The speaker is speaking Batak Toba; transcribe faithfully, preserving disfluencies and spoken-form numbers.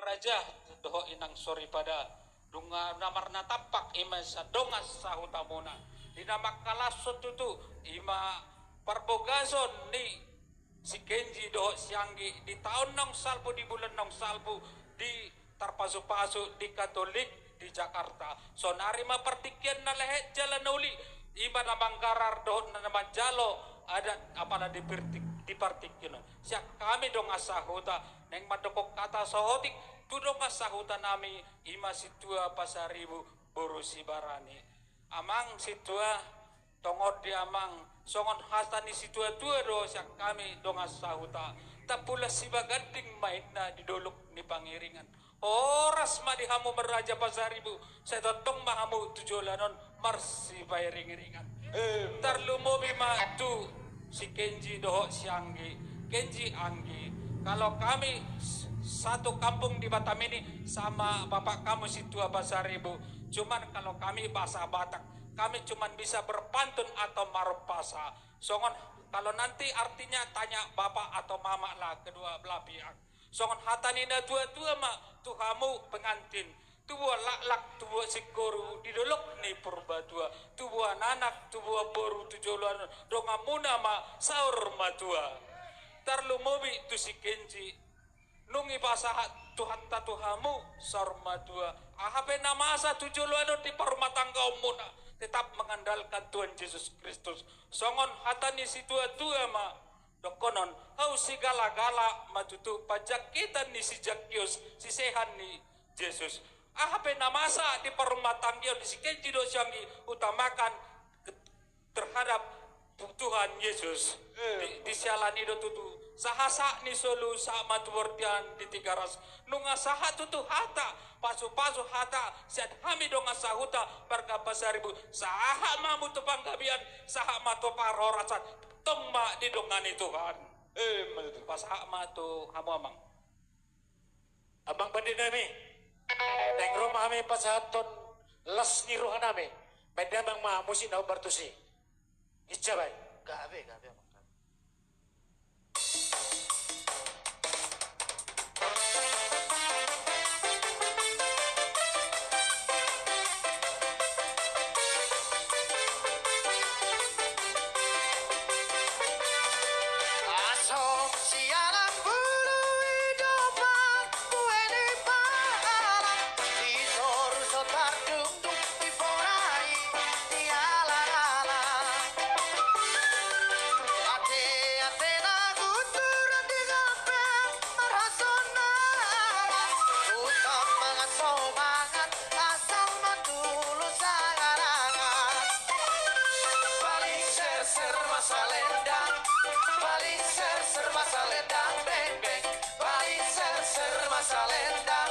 Raja dohot inang soripada, nunga na marnatampak i ma sian dongan sahutamuna. Di na mangkalashon tutu i ma parbagason ni si Kenji dohot si Anggi di taon naung salpu, di bulan naung salpu, di tarpasupasu di Katolik di Jakarta. Saonari ma partingkian na lehet jala na uli, i ma na manggarar dohot na manjalo adat apala di parting-, di partingkian on. Sian hami dongan sahuta naeng mandokkon hata saotik tu dongan sahutanami, i ma Sintua Pasaribu boru Sibarani. Amang Sintua, tongon di amang, songon hata ni situatua do sian hami dongan sahuta: Tampulan sibaganding ma inna di dolok ni Pangiringan. Horas ma di hamu, Raja Pasaribu, sai tongtong ma hamu tu joloan on marsipairingiringan. Eh. Tarlumobi ma tu si Kenji dohot si Anggi. Kenji, Anggi, kalau kami s-, satu kampung di Batam ini sama bapak kamu Sintua Pasaribu. Cuman kalau kami bahasa Batak, kami cuman bisa berpantun atau marumpasa. Songon, kalau nanti artinya tanya bapak atau mama lah, kedua belah pihak. Songon hata ni natuatua ma tu hamu pengantin: Tubuan laklak, tubuan singkoru di dolok ni Purbatua. Tubuan anak, tubuan boru tu joloan on, donganmuna ma saur matua. Tarlumobi tu si Kenji, nunga dipasahat Tuhanta tu hamu saur matua, aha pe na masa tu joloan on di parrumatanggaonmuna, tetap mengandalkan Tuhan Jesus Kristus. Songon hata ni situatua ma dohonon: Hau sigalagala ma tutu panjangkitan ni si Jakius, sisean ni Jesus. Aha pe na masa di parrumatanggaon ni si Kenji dohot si Anggi, utamakan terhadap Tuhan Yesus. Eh. Di, di siala ni i do tutu, sahat-sahat ni solu sahat ma tu bortian di Tigaras. Nunga sahat tutu hata, pasu-pasu hata sian hami dongan sahuta marga Pasaribu. Sahat ma hamu tu panggabean, sahat ma tu parhorasan, tong ma didongani Tuhan. Eh, ima tutu. Pasahat ma tu hamu, Amang. Amang pande nami, naeng ro ma hami pasahathon las ni roha nami. Baen damang ma musik na hombar tusi. Hinsa baen. Gabe, gabe, Amang, gabe. Aso sialang bulu i dompak, bue ni pahala, di toru so tardungdung, di bona i di alang-alang. Ate-ate na guturan di gabe marhasonna, utam mangan somangan, asal ma tulus angan-angan. Paling serser ma salendang, paling serser ma salendang, beng, beng. Paling serser ma salendang.